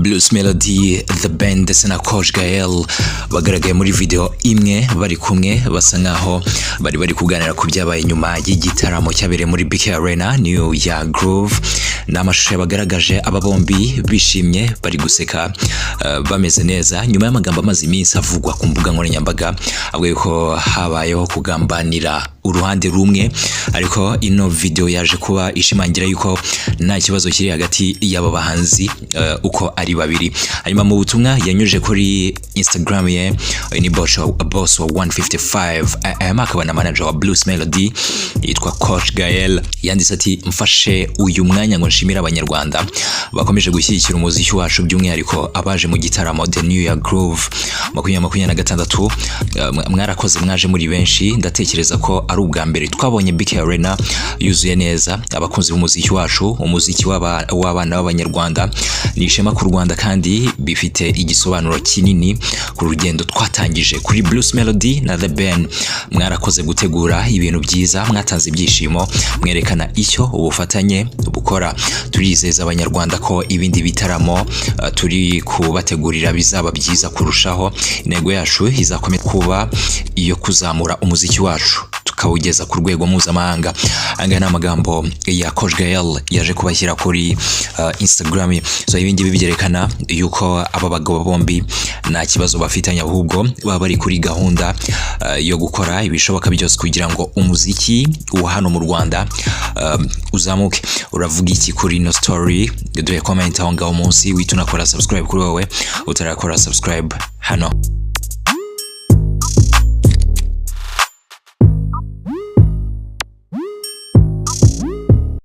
Bruce Melody, The Ben ndetse na Coach Gael bagaragaye muri video imwe bari kumwe, basa nkaho bari kuganira ku byabaye nyuma y'igitaramo cyabereye muri BK Arena, New Year Groove. Ni amashusho yabagaragaje aba bombi bishimye, bari guseka, bameze neza, nyuma y'amagambo amaze iminsi avugwa ku mbuga nkoranyambaga avuga yuko habayeho kugambanira uruhande rumwe. Ariko ino video yaje kuba ishimangira yuko nta kibazo kiri hagati y'aba bahanzi uko ari babiri. Hanyuma mu butumwa yanyujije kuri Instagram ye, uyu ni boss wa 155 AM akaba na manager wa Bruce Melody yitwa Coach Gael, yanditse ati: "Mfashe uyu mwanya ngo nshimire Abanyarwanda bakomeje gushyigikira umuziki wacu, by'umwihariko abaje mu gitaramo The New Year Groove 2026. Mwarakoze, mwaje muri benshi. Ndatekereza ko ari ubwa mbere twabonye BK Arena yuzuye neza. Abakunzi b'umuziki wacu, umuziki w'abana b'Abanyarwanda, ni ishema ku Rwanda kandi bifite igisobanuro kinini ku rugendo twatangije. Kuri Bruce Melody na The Ben, mwarakoze gutegura ibintu byiza, mwatanze ibyishimo, mwerekana icyo ubufatanye bukora. Turizeza Abanyarwanda ko ibindi bitaramo turi kubategurira bizaba byiza kurushaho. Intego yacu izakomeza kuba iyo kuzamura umuziki wacu tukawugeza ku rwego mpuzamahanga." Aya ni amagambo ya Coach Gael yaje kubashyira kuri Instagram ye. So ibi ngibi byerekana yuko aba bagabo bombi nta kibazo bafitanye, ahubwo baba bari kuri gahunda yo gukora ibishoboka byose kugira ngo umuziki wa hano mu Rwanda uzamuke. Uravuga iki kuri ino story? Duhe comment aho ngaho munsi, wihita unakora subscribe kuri wowe utarakora subscribe hano.